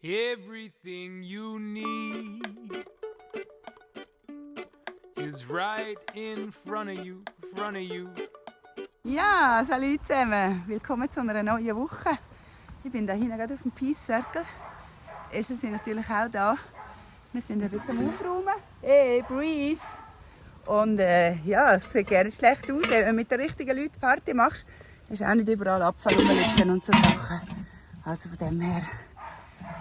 Everything you need is right in front of you, Ja, salut zusammen. Willkommen zu einer neuen Woche. Ich bin da hinten gerade auf dem Peace Circle. Essen sind natürlich auch da. Wir sind ein bisschen am Aufräumen. Hey, Breeze! Und ja, es sieht gar nicht schlecht aus. Wenn du mit den richtigen Leuten Party machst, ist auch nicht überall Abfall rumliegen und so Sachen. Also von dem her,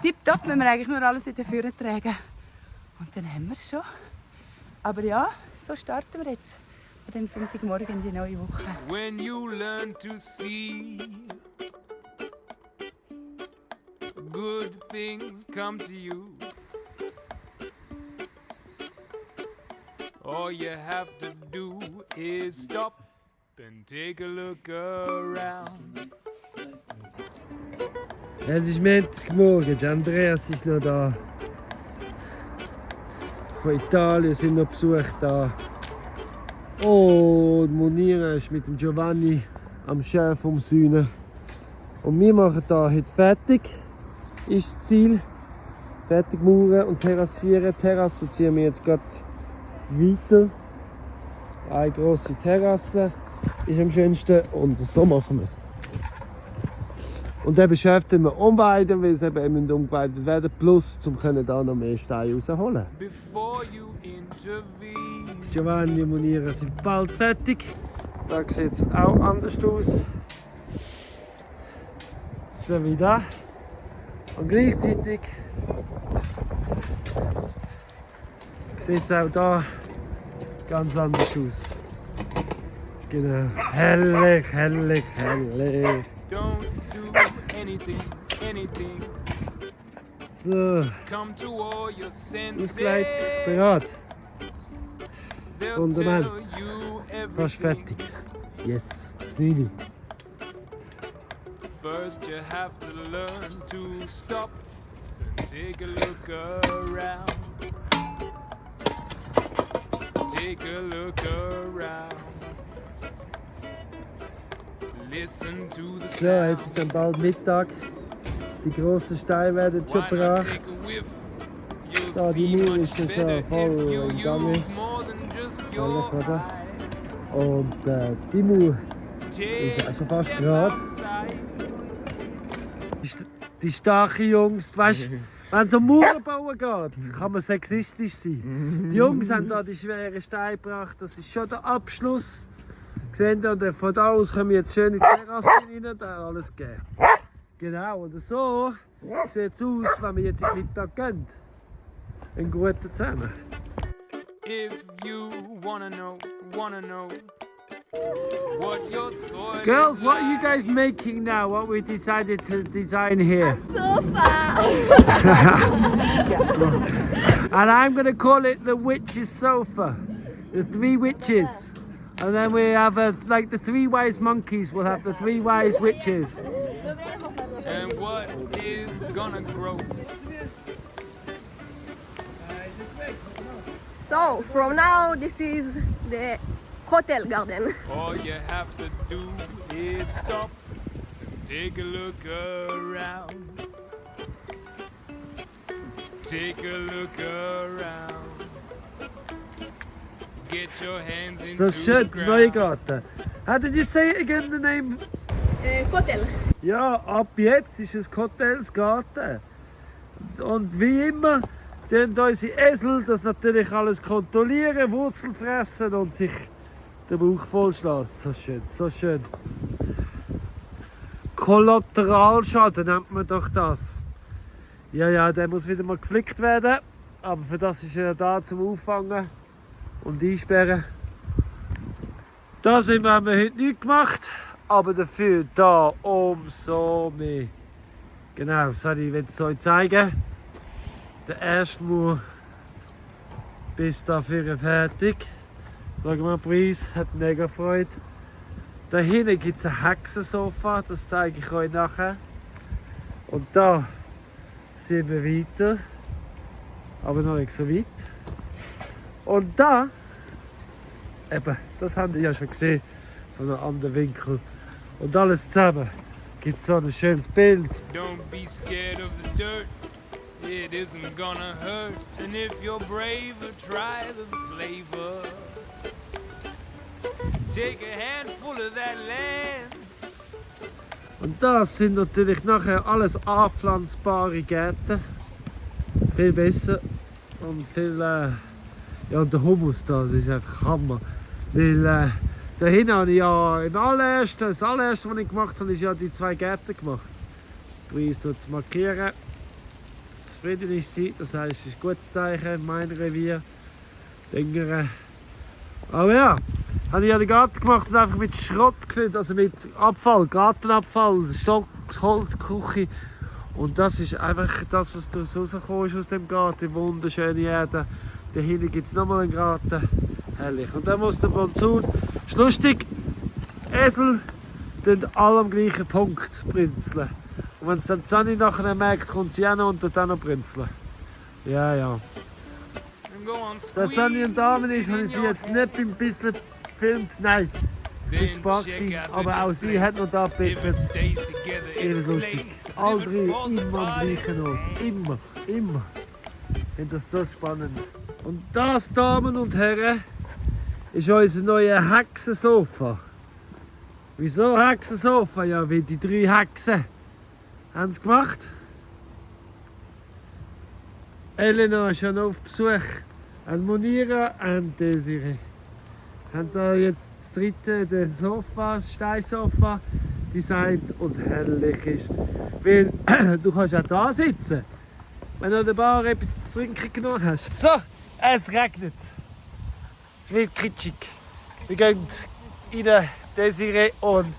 tipptopp, müssen wir eigentlich nur alles in den Führer tragen. Und dann haben wir es schon. Aber ja, so starten wir jetzt an dem Sonntagmorgen in die neue Woche. When you learn to see good things come to you, all you have to do is stop and take a look around. Es ist Montagmorgen, Andreas ist noch da. Von Italien sind noch Besuch da. Oh, Monira ist mit dem Giovanni am Chef umsühnen. Und wir machen hier heute fertig. Ist das Ziel. Fertig mauern und terrassieren. Terrasse ziehen wir jetzt gerade weiter. Eine grosse Terrasse ist am schönsten und so machen wir es. Und dann beschäftigen wir umweiden, weil es eben umgeweidet werden, plus zum können da noch mehr Steine rausholen. Giovanni und Monira sind bald fertig. Da sieht es auch anders aus. So wie da. Und gleichzeitig sieht es auch da ganz anders aus. Genau. Herrlich, herrlich, herrlich. So. Ausgelegt, bereit. Fundament. Fast fertig. Yes, das Nüli. First you have to learn to stop and take a look around. Take a look around. Listen to the sound. So, jetzt ist dann bald Mittag. Die grossen Steine werden schon gebracht. Da, die Mauer ist schon voll im Gange. Herrlich, oder? Und die Mauer ist also fast gerade. Die starken Jungs, weißt du, wenn es um Mauern bauen geht, kann man sexistisch sein. Die Jungs haben da die schweren Steine gebracht, das ist schon der Abschluss. Seht ihr, und von da aus können wir jetzt schön in die Terrasse rein, da alles geben. Genau, oder so sieht es aus, wenn wir jetzt in den Mittag gehen. Einen guten zusammen. If you wanna know what your soil Girls, is what are you guys making now? What we decided to design here? Sofa! And I'm going to call it the witch's sofa. The three witches. And then we have like the three wise monkeys. We'll have the three wise witches. and what is gonna grow. So, from now, this is the hotel garden. All you have to do is stop and take a look around. Take a look around. Get your hands into So schön, the neue ground. Garten. How did you say it again, the name? Hotel. Ja, ab jetzt ist es Hotels Garten. Und wie immer tun unsere Esel das natürlich alles kontrollieren, Wurzel fressen und sich den Bauch vollschlagen. So schön, so schön. Kollateralschaden nennt man doch das. Ja, der muss wieder mal gepflegt werden. Aber für das ist er da zum Auffangen und Einsperren. Das haben wir heute nicht gemacht, aber dafür da umso mehr. Genau, das wollte ich euch zeigen. Der erste Mauer bis dafür fertig. Schau mal, Preis hat mega Freude. Da hinten gibt es ein Hexensofa, das zeige ich euch nachher. Und da sind wir weiter, aber noch nicht so weit. Und da, eben, das habt ihr ja schon gesehen, von einem anderen Winkel. Und alles zusammen gibt so ein schönes Bild. Don't be scared of the dirt. it isn't gonna hurt. And if you're braver, try the flavor. Take a handful of that land. Und das sind natürlich nachher alles anpflanzbare Gärten. Viel besser und viel. Ja, und der Hummus da, das ist einfach Hammer. Weil dahin habe ich ja das allererste, was ich gemacht habe, ist ja die 2 Gärten gemacht. Preis tut es markieren. Zufrieden ist sie, das heisst, es ist ein gutes Zeichen, mein Revier. Aber ja, habe ich ja den Garten gemacht und einfach mit Schrott gefüllt, also mit Abfall, Gartenabfall, Stock, Holz, Küche. Und das ist einfach das, was daraus rausgekommen ist aus dem Garten, die wunderschöne Erde. Da hinten gibt es nochmal einen Garten, herrlich. Und dann muss der Monsun, ist lustig, Esel tun alle am gleichen Punkt brinzeln. Und wenn es dann die Sonne nachher merkt, kommt sie auch noch und tut auch noch brinzeln. Ja, ja. Da Sonny und Damen ist, habe ich sie jetzt nicht beim bisschen gefilmt, nein, mit Spaß gewesen. Aber auch sie hat noch da gebessert. Ihr lustig. Alle 3 immer am gleichen Ort. Immer. Ich finde das so spannend. Und das, Damen und Herren, ist unser neues Hexensofa. Wieso Hexensofa? Ja, wie die 3 Hexen haben es gemacht. Elena ist ja noch auf Besuch. Und Monira und Desiree haben da jetzt das 3. das Sofa, das Steinsofa designt und herrlich ist. Weil du kannst auch da sitzen, wenn du an der Bar etwas zu trinken genommen hast. So, es regnet. Es wird kitschig. Wir gehen rein, Desiree und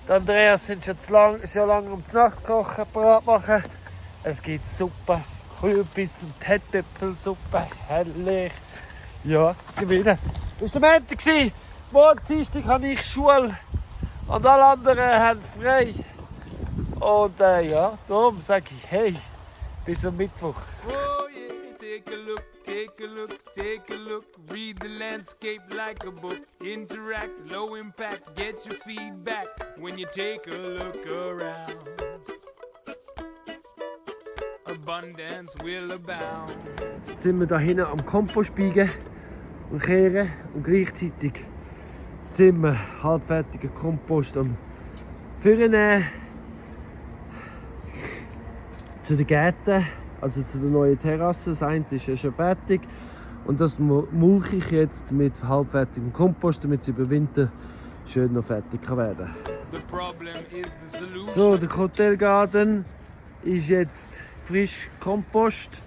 Andreas sind schon lange um die Nachtkochen parat machen. Es gibt Suppe. Kürbis und Herdöpfelsuppe, herrlich. Ja, gewinnen. Das war der Montag. Morgen Dienstag habe ich Schule und alle anderen haben frei. Und ja, darum sage ich, hey, bis am Mittwoch. Oh yeah, take a look, take a look, take a look. Read the landscape like a book. Interact, low impact, get your feedback when you take a look around. Abundance will abound. Jetzt sind wir hier hinten am Kompost biegen und kehren und gleichzeitig sind wir halbfertigen Kompost am Führen zu den Gärten, also zu der neuen Terrasse. Das eine ist ja schon fertig und das mulche ich jetzt mit halbfertigem Kompost, damit es über Winter schön noch fertig werden kann. The problem is the solution. So, der Hotelgarten ist jetzt frisch Kompost,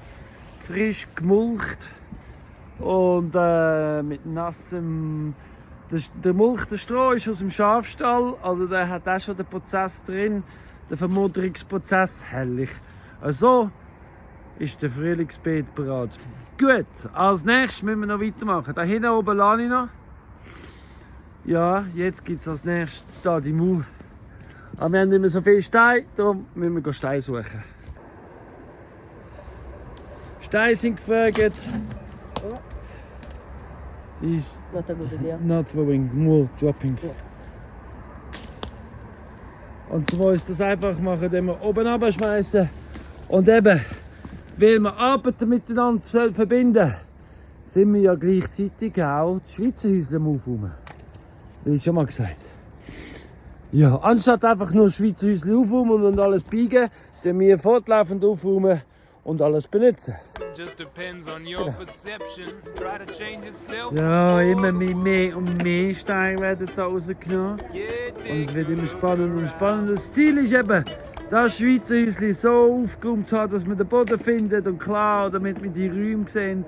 frisch gemulcht und mit nassem. Der mulchte Stroh ist aus dem Schafstall, also der hat auch schon den Prozess drin, den Vermutterungsprozess, herrlich. Also ist der Frühlingsbeet bereit. Gut, als nächstes müssen wir noch weitermachen. Da hinten oben lasse ich noch. Ja, jetzt gibt es als nächstes hier die Mauer. Aber wir haben nicht mehr so viel Steine, darum müssen wir Steine suchen. Steine sind gefragt. Die ist Not a good idea. not throwing, more dropping. Und so uns das einfach machen, indem wir oben runterschmeißen. Und eben, weil wir Arbeiten miteinander verbinden, sind wir ja gleichzeitig auch die Schweizer Häusle am Aufräumen. Wie schon mal gesagt. Ja, anstatt einfach nur Schweizer Häusle aufräumen und alles biegen, dann wir fortlaufend aufräumen und alles benutzen. Just depends on your perception. Try to change yourself. Ja, immer mehr und mehr Steine werden da rausgenommen. Und es wird immer spannender und spannender. Das Ziel ist eben, das Schweizer Häuschen so aufgeräumt zu haben, dass man den Boden findet und klar, damit wir die Räume sehen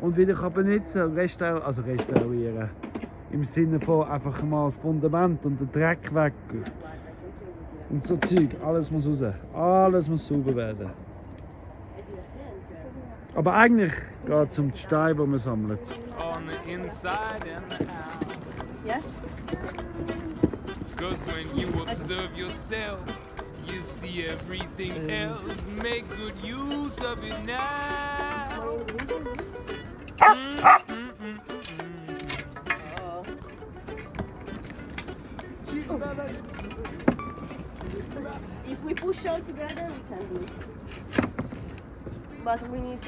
und wieder benutzen und restaurieren. Im Sinne von einfach mal das Fundament und den Dreck weg. Und so Zeug, alles muss raus. Alles muss sauber werden. Aber eigentlich geht es um die Steine, die man sammelt. On the inside and the out. Yes? Cause when you observe yourself, you see everything else. Make good use of it now. If we push all together, we can do it. but we need.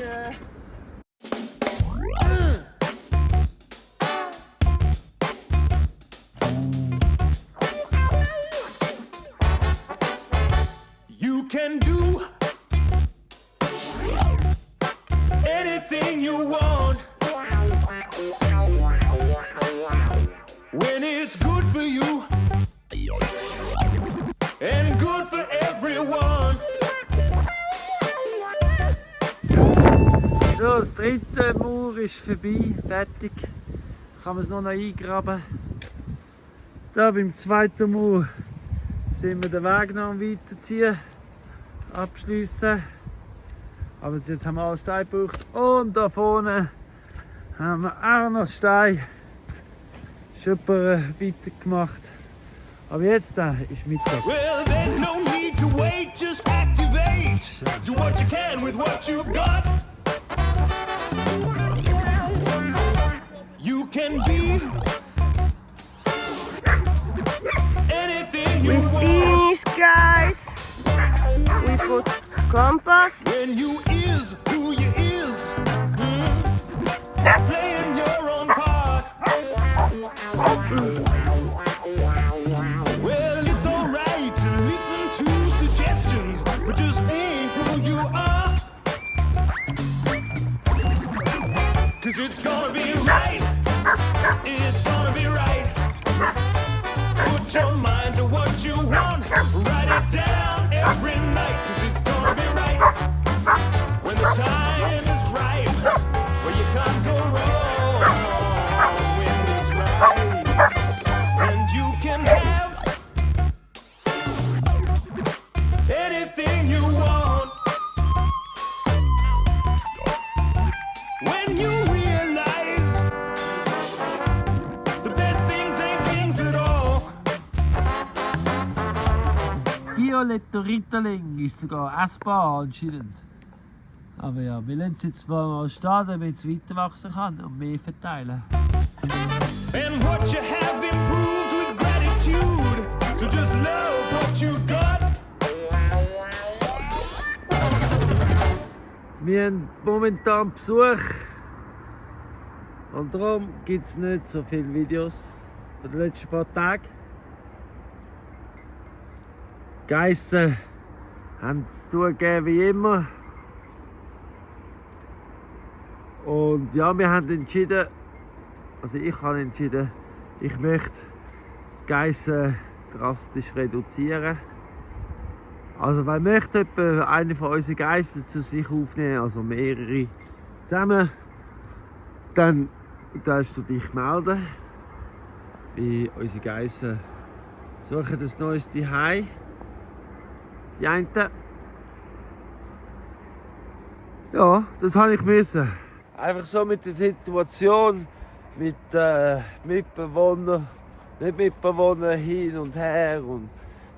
You can do anything you want when it's good for you and good for everyone. So, das dritte Mauer ist vorbei, fertig. Kann man es nur noch eingraben. Da beim zweiten Mauer sind wir den Weg noch am Weiterziehen, abschliessen. Aber jetzt haben wir alles Stein gebraucht. Und da vorne haben wir auch noch Stein. Schon weitergemacht. Aber jetzt ist Mittag. Well, there's no need to wait, just activate. Do what you can with what you've got. You can be anything you We want. finish, guys. We put compass. When you is who you is, playing your own part. Well, it's alright to listen to suggestions, but just be who you are. 'Cause it's gonna be right. It's gonna be right. Put your mind to what you want. Write it down every night. 'Cause it's gonna be right. When the time is right. Well, you can't go wrong when it's right. And you can have anything you want. When you realize the best things ain't things at all. Violetto Ritalin ist sogar essbar anscheinend. Aber ja, wir lassen es jetzt mal stehen, damit es weiter wachsen kann und mehr verteilen. And what you have improves with gratitude. So just love what you've got. Wir haben momentan Besuch und darum gibt es nicht so viele Videos von den letzten paar Tagen. Die Geissen haben es zugegeben wie immer. Und ja, wir haben entschieden, also ich habe entschieden, ich möchte die Geissen drastisch reduzieren. Also wenn möchte jemand eine von unseren Geissen zu sich aufnehmen, also mehrere zusammen, dann darfst du dich melden. Weil unsere Geissen suchen das neues Zuhause. Die einen. Ja, das habe ich müssen. Einfach so mit der Situation, mit Mitbewohnern, nicht Mitbewohnern hin und her und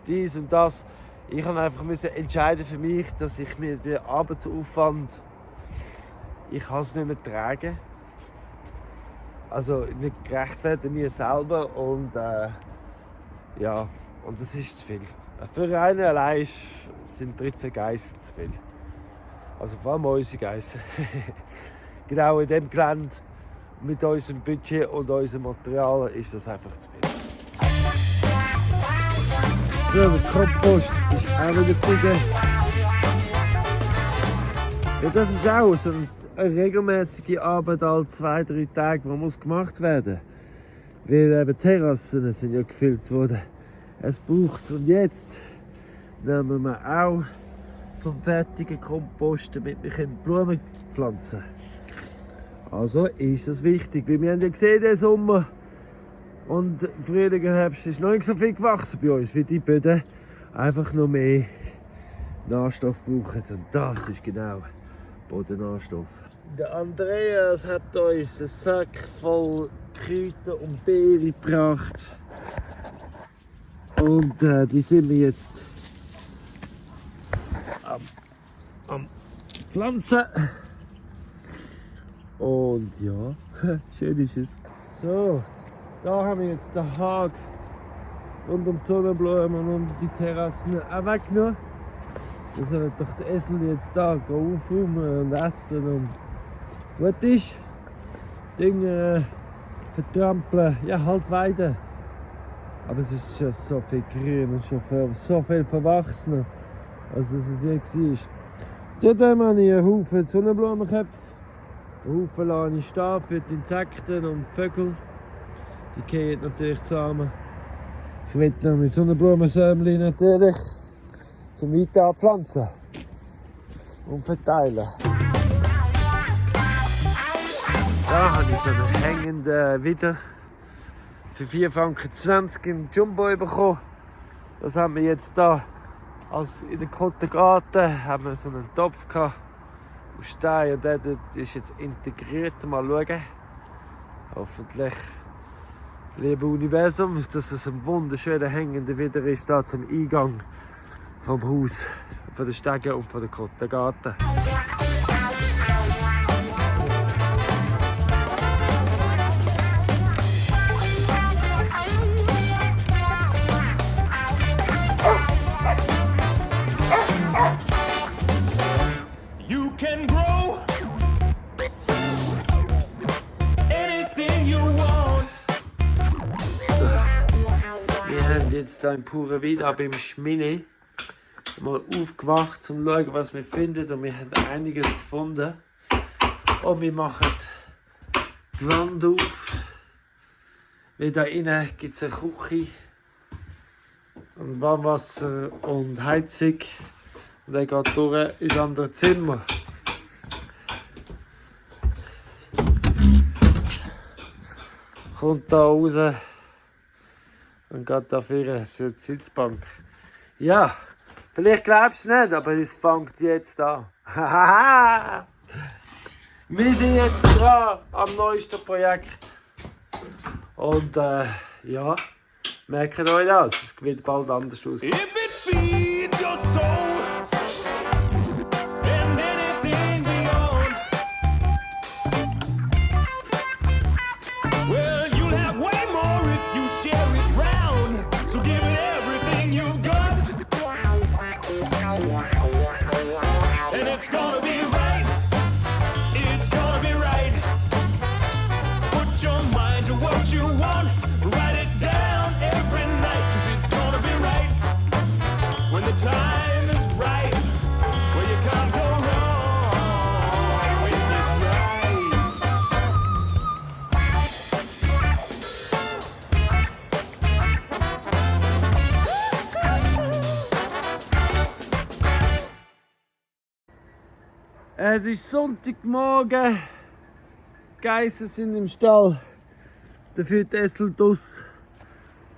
dies und das. Ich habe einfach entscheiden für mich, dass ich mir den Arbeitsaufwand, ich kann es nicht mehr tragen. Also nicht gerecht werden mir selber und ja, und das ist zu viel. Für einen allein sind 13 Geissen zu viel. Also vor allem unsere Geissen. Genau in dem Gelände, mit unserem Budget und unserem Material ist das einfach zu viel. So, der Kompost ist auch wieder gut. Ja, das ist auch so eine regelmäßige Arbeit, alle 2-3 Tage, die muss gemacht werden. Weil eben Terrassen sind ja gefüllt worden. Es braucht es. Und jetzt nehmen wir auch vom fertigen Kompost, damit wir Blumen pflanzen können. Also ist das wichtig, weil wir haben ja gesehen, den Sommer und Frühling und Herbst ist noch nicht so viel gewachsen bei uns, weil die Böden einfach noch mehr Nährstoff brauchen. Und das ist genau Bodennährstoff. Der Andreas hat uns einen Sack voll Kräuter und Beeren gebracht. Und die sind wir jetzt am Pflanzen. Und ja, schön ist es. So, da haben wir jetzt den Hag rund um die Sonnenblumen und die Terrassen auch weggenommen. Wir sollen doch den Esel jetzt da aufräumen und essen und gut ist. Dinge vertrampeln, ja halt weiden. Aber es ist schon so viel grün und schon so viel verwachsener, als es je war. Zudem habe ich einen Haufen Sonnenblumenköpfe. Einen Haufen lasse ich stehen für die Insekten und die Vögel. Die gehen natürlich zusammen. Ich will noch mit Sonnenblumensämli natürlich zum Weiter abpflanzen und verteilen. Da habe ich so einen hängenden Widder für 4,20 Franken im Jumbo bekommen. Das haben wir jetzt hier in der Kottengarten haben wir so einen Topf gehabt, aus Stein, und der ist jetzt integriert. Mal schauen. Hoffentlich, liebe Universum, dass es ein wunderschöner hängender Widder ist, da zum Eingang vom Haus, von der Stege und von der Kottengarten. Jetzt hier im Pure Wieder beim Schmini mal aufgemacht, um zu schauen, was wir finden. Und wir haben einiges gefunden. Und wir machen die Wand auf. Weil da innen gibt es eine Küche und Warmwasser und Heizung. Und der geht durch ins andere Zimmer. Kommt da raus. Und geht da für eine Sitzbank. Ja, vielleicht glaubst du nicht, aber es fängt jetzt an. Wir sind jetzt dran am neuesten Projekt. Und ja, merkt euch das, es wird bald anders aussehen. If it feeds your soul and anything beyond, well, you'll have way more if you share it round. So give it everything you've got, and it's gonna be right. It's gonna be right. Put your mind to what you want. Write it down every night, 'cause it's gonna be right. When the time is right, well, you can't go wrong when it's right. Es ist Sonntagmorgen. Die Geissen sind im Stall. Dafür die Esel draus.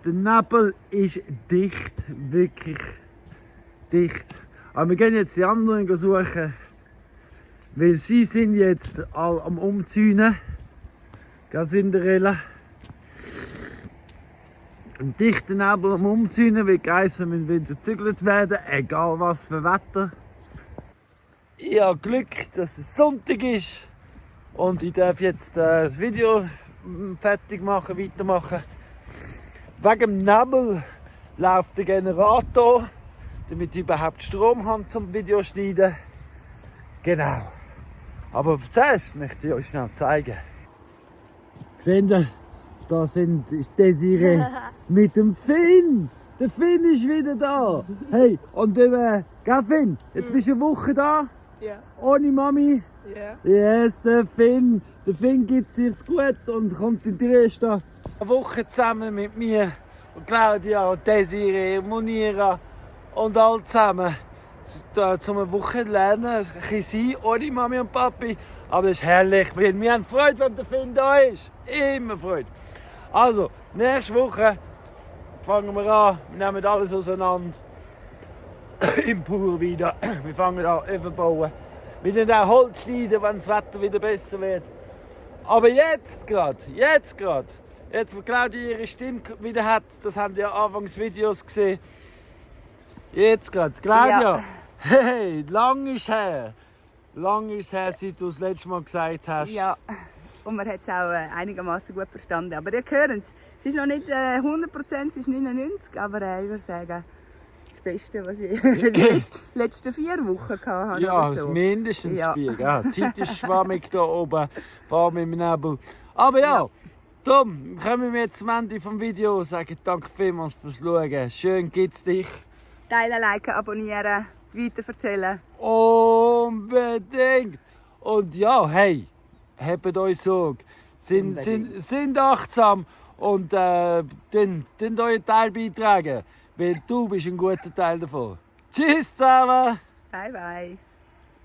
Der Nebel ist dicht, wirklich dicht. Aber wir gehen jetzt die anderen suchen, weil sie sind jetzt all am Umzäunen. Ganz in der Rille. Ein dichter Nebel am Umzäunen, weil die Geissen müssen wieder gezügelt werden, egal was für Wetter. Ich habe Glück, dass es Sonntag ist und ich darf jetzt das Video fertig machen, weitermachen. Wegen dem Nebel läuft der Generator, damit ich überhaupt Strom habe zum Video schneiden. Genau. Aber zuerst möchte ich euch schnell zeigen. Seht ihr? Da ist Desiree mit dem Finn. Der Finn ist wieder da. Hey, und gell Finn, jetzt bist du eine Woche da? Ja. Ohne Mami? Ja. Yes, der Finn. Der Finn gibt es sich gut und kommt in die erste Woche zusammen mit mir und Claudia und Desiree und Monira und all zusammen. Da zum eine Woche lernen, ein bisschen sein, ohne Mami und Papi. Aber das ist herrlich, weil wir haben Freude, wenn der Finn da ist. Immer Freude. Also, nächste Woche fangen wir an, wir nehmen alles auseinander. Im Pur wieder. Wir fangen an, aufbauen. Wir werden auch Holz schneiden, wenn das Wetter wieder besser wird. Aber jetzt wo Claudia ihre Stimme wieder hat, das haben ja anfangs Videos gesehen. Jetzt gerade, Claudia, Ja. hey, lang ist her, seit du das letzte Mal gesagt hast. Ja, und man hat es auch einigermaßen gut verstanden. Aber ihr hört es, ist noch nicht 100%, es ist 99%, aber ich würde sagen, das Beste, was ich in den letzten 4 Wochen hatte. Ja, oder so. mindestens Ja. 4. Ja, die Zeit ist schwammig da oben, vor mit dem Nebel. Aber ja, Tom, kommen wir jetzt zum Ende des Videos. Sagen danke vielmals fürs Schauen. Schön gibt's dich. Teilen, liken, abonnieren, weiterverzählen. Unbedingt. Und ja, hey, habt euch Sorge. Sind achtsam und den euren Teil beitragen. Weil du bist ein guter Teil davon. Tschüss zusammen. Bye, bye.